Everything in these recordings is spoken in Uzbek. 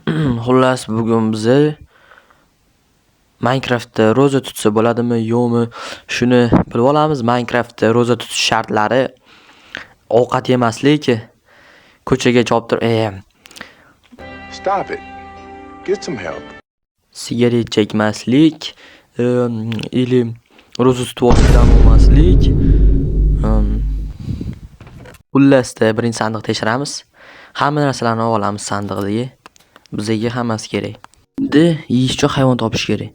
Xullas, bugun biza Minecraftda ro'za tutsa bo'ladimi, yo'qmi? Shuni bilib olamiz. Minecraftda ro'za tutish shartlari: ovqat yemaslik, ko'chaga choptirib, Stop it. Get some help. Sigaret chekmaslik, или ro'za tutib olib dam olmaslik. Xullasda birinchi sandiq tekshiramiz. Hamma narsalarni olib olamiz sandiqdagi. Bizga hammasi kerak. Endi yeyish uchun hayvon topish kerak.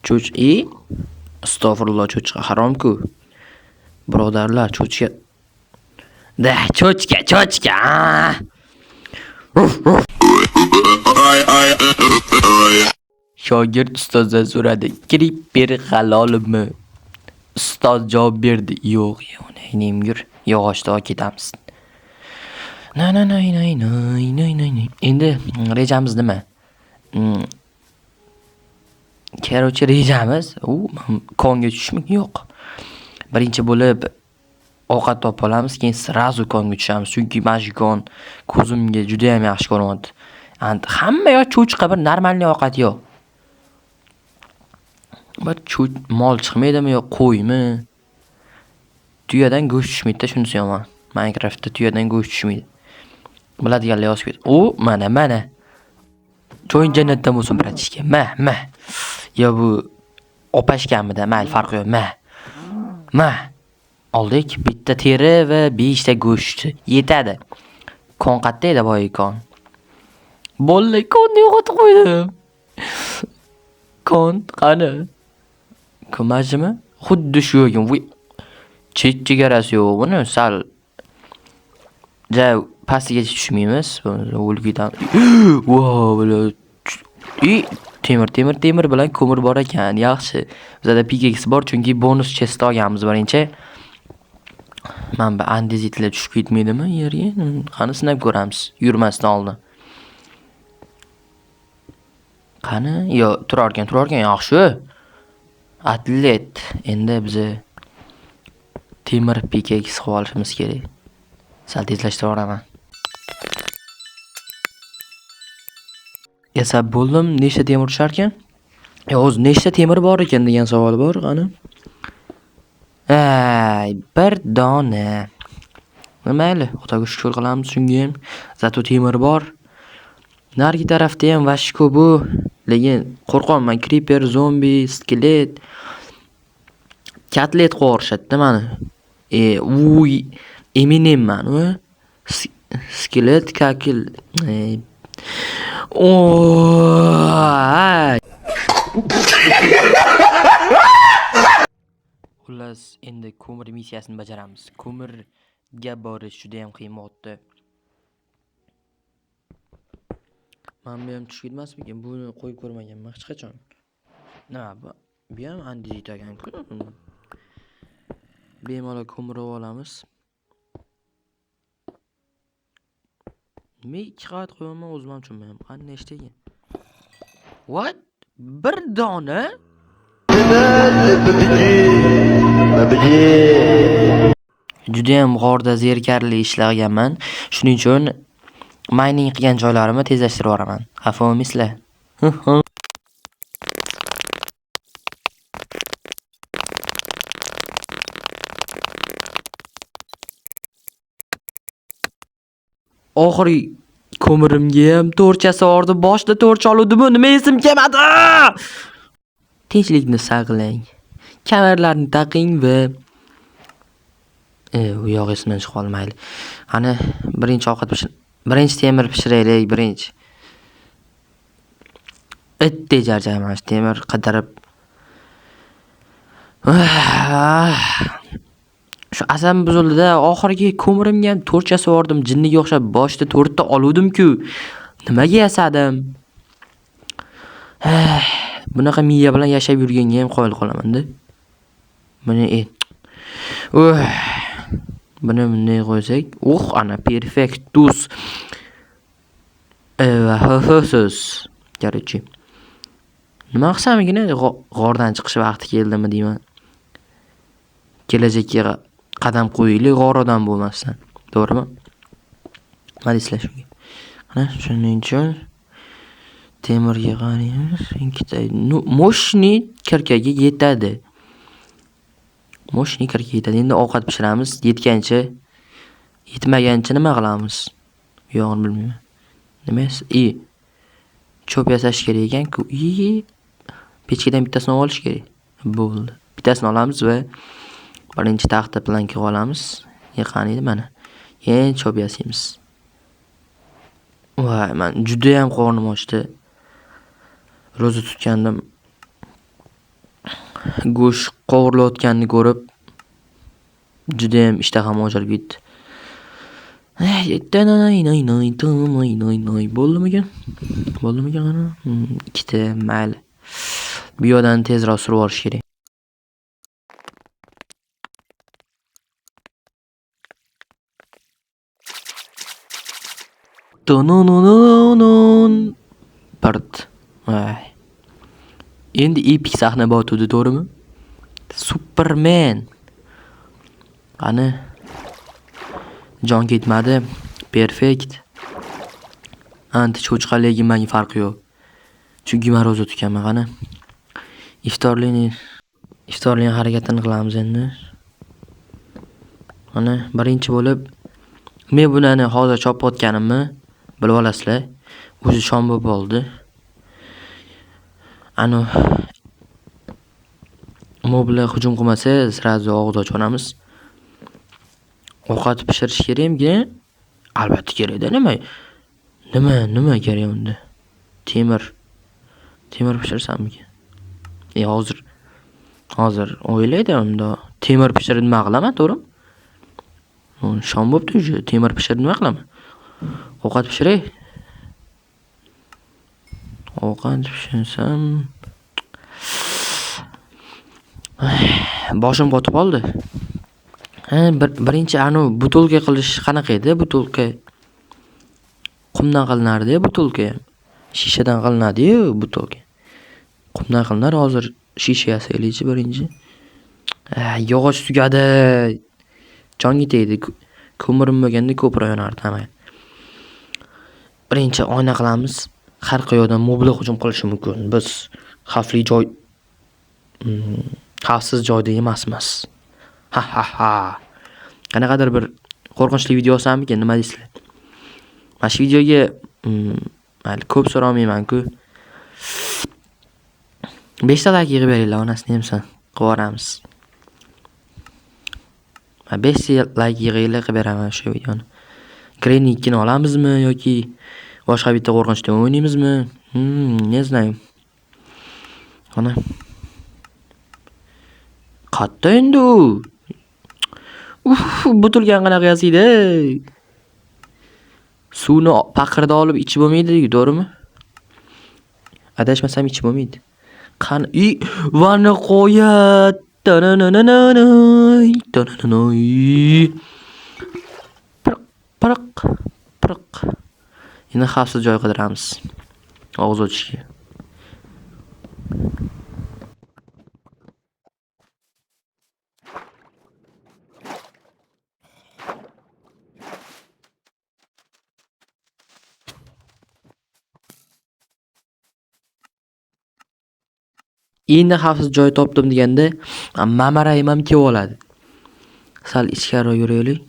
Cho'ch astag'firulloh, cho'chqa haromku. Birodarlar, cho'chka. Da, cho'chka, cho'chka. Shogird ustozdan so'radi: "Creeper halolmi?" Ustoz javob berdi: "Yo'q, nemgur, yog'ochda olib ketamiz." Na na na na na na na na. Endi rejamiz nima? Короче, rejamiz u konga tushishmi? Yo'q. Birinchi bo'lib ovqat topib olamiz, keyin srazu konga tushamiz. Chunki mana shu kon ko'zimga juda ham yaxshi ko'rinyapti. Hamma yoq cho'chqa, bir normalniy ovqat yo'q. Bir mol chiqmaydimi yo qo'ymi? Tuyadan go'sht tushmaydi-da, shunisi yomon. Minecraftda tuyadan go'sht tushmaydi. Biladiganlar yozib ket. U mana mana. Joying jannatdan bo'lsin, bratishka. Ma, ma. Yo bu opashganmida, mayli farqi yo'q. Ma. Ma. Oldik bitta teri va 5 ta go'sht. Yetadi. Kon qayerda edi boyagi kon? Bo'ldi, konni yo'qotib qo'ydim. Kon qani? Ko'majimi? Xuddi shu ekan. Voy. Chet chegarasi yo'q buni, sal ja pastiga tushmaymiz. O'lib ketamiz. Voy, bular. Temir, temir, temir bilan ko'mir bor ekan. Yaxshi. Bizada pickaxe bor, chunki bonus chest olganmiz birinchi. Mana bu andezitlar tushib ketmaydimi yerga? Qani sinab ko'ramiz yurmasdan oldin. Qani? Yo, turarkan, turarkan, yaxshi. Atlet. Endi biz temir pickaxe qilib olishimiz kerak. Sal tezlashtirib yuboraman. Yasab bo'ldim. Nechta temir tushar ekan? Yo, o'zi nechta temir bor ekan degan savol bor, qani. Ay, bir dona. Mayli, Xudoga shukr qilamiz shunga ham. Zato temir bor. Narigi tarafda ham vashko bu. Lekin qo'rqyapman, creeper, zombi, skelet, katlet qo'rishadi mani. Uy, Eminemman u. Skelet kakil. Oy. Xullas, endi ko'mir missiyasini bajaramiz. Ko'mirga borish juda ham qiyin bo'lyapti. Mana bu ham tushib ketmasmikin? Buni qo'yib ko'rmaganman hech qachon. Nima bu? Bu ham andezit ekan-ku. Bemalol ko'mir olib olamiz. Nima 2 qavat qo'yaman, o'zim ham tushunmayapman. Qani nechta ekan? What? Bir dona? Juda ham g'orda zerikarli ishlaganman. Shuning uchun mining qilgan joylarimni tezlashtirib yuboraman. Xafa bo'lmaysizlar. Oxirgi ko'mirimga ham to'rchasi ordi. Boshida to'rcha oluvdim-u, nima esim kelmadi? Tinchlikni saqlang. Kamarlarni taqing va u yoq esimdan chiqib qoldi, mayli. Qani birinchi ovqat pishir, birinchi temir pishiraylik, birinchi. Itdek charchayman shu temir qidirib. Shu asabim buzildida, oxirgi ko'mirimga ham to'rchasi bordim, jinniga o'xshab boshida to'rtta oluvdim-ku. Nimaga yasadim? Bunaqa miya bilan yashab yurganga ham qoyil qolaman-da. Buni buni bunday qo'ysak, ana perfektus. Va so'z. Короче. Nima qilsamgina g'ordan chiqish vaqti keldimi deyman. Kelajakka qadam qo'yaylik, g'or odam bo'lmasdan. To'g'rimi? Nima deysizlar shunga? Mana shuning uchun Temirga qaraymiz. Ikkita, ну, мощный kirkaga yetadi. Мощный kirka yetadi. Endi ovqat pishiramiz. Yetgancha, yetmagancha nima qilamiz? U yog'ini bilmayman. Nima? I cho'p yasash kerak ekan-ku. I pechkadan bittasini olish kerak. Bo'ldi. Bittasini olamiz va birinchi taxta planka olamiz. Qani edi mana. Keyin cho'p yasaymiz. Voy, man judayam qornim ochdi. Ro'za tutgandim. Go'sht qovurilayotganini ko'rib judayam ishtaham ochilib ketdi. Bo'ldimikan? Bo'ldimikan qani? Ikkita, mayli. Bu yoqdan tezroq surib olish kerak. Pirt. Voy. Endi epik sahna botuvdi, to'g'rimi? Superman. Qani? Jon ketmadi. Perfekt. Anti cho'chqa, lekin menga farqi yo'q. Chunki men ro'za tutganman, qani. Iftorlik harakatini qilamiz endi. Mana birinchi bo'lib men buni hozir chopayotganimni bilib olasizlar. O'zi shom bo'lib qoldi. Anu moblar hujum qilmasa, сразу og'iz ochib olamiz. Ovqat pishirish kerakmi? Albatta kerakda, nima? Nima kerak unda? Temir. Temir pishirsammikan? Hozir o'ylaydi unda. Temir pishirib nima qilaman, to'g'rimi? Shom bo'pti уже. Temir pishirib nima qilaman? Ovqat pishiray. Ovqat pishirsam boshim qotib qoldi. Ha, birinchi anu butulka qilish qanaqa edi? Butulka qumdan qilinardi-ya, butulka ham. Shishadan qilinadi-yu butulka. Qumdan qilinar, hozir shisha yasaylikchi birinchi. Yog'och tugadi. Jonga tegdi. Ko'mirim bo'lganda ko'proq yonardi hamma. Birinchi oyna qilamiz. Har qayerdan moblar hujum qilishi mumkin. Biz xavfli joy, xavfsiz joyda emasmiz. Ha ha ha. Qanaqadir bir qo'rqinchli video olsammikin, nima deysizlar? Mana shu videoga mayli ko'p so'ramayman-ku. 5 ta like yig'ib beringlar, onasini emsin. Qilib yuboramiz. 5 ta like yig'inglar, qilib beraman shu videoni. Granny 2 ni olamizmi yoki boshqa bitta qo'rqinchli o'ynaymizmi? Не знаю. Ana. Qatta endi u? Uf, butilgan qanaqa yasaydi? Suvni paqirda olib ichib bo'lmaydi, to'g'rimi? Adashmasam ichib bo'lmaydi. Qani, i va nihoyat. Piriq, piriq, piriq. Endi xavfsiz joy qidiramiz. Og'iz ochishga. Endi xavfsiz joy topdim deganda Mamarayim ham kelib oladi. Sal ichkariroq yuraylik.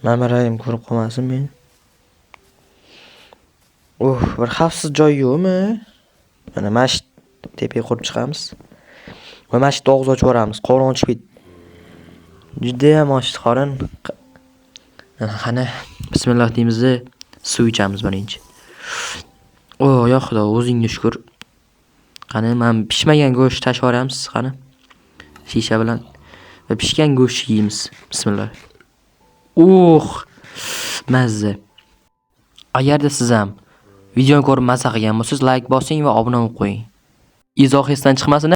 Mamarayim ko'rib qolmasin meni. Bir xavfsiz joy yo'qmi? Mana mana shu tepaga qurib chiqamiz. Va mana shu og'iz ochib yuboramiz. Qorin ochib ketdi. Juda ham ochdi qorin. Qani, bismillah deymiz-da, suv ichamiz birinchi. O, ya Xudo, o'zingga shukr. Qani, mana pishmagan go'sht tashib yuboramiz, qani. Shisha bilan va pishgan go'sht yeymiz. Bismillah. Mazza. Agarda siz ham videoni ko'rib mazza qilgan bo'lsangiz, like bosing va obuna bo'lib qo'ying. Izoh esdan chiqmasin.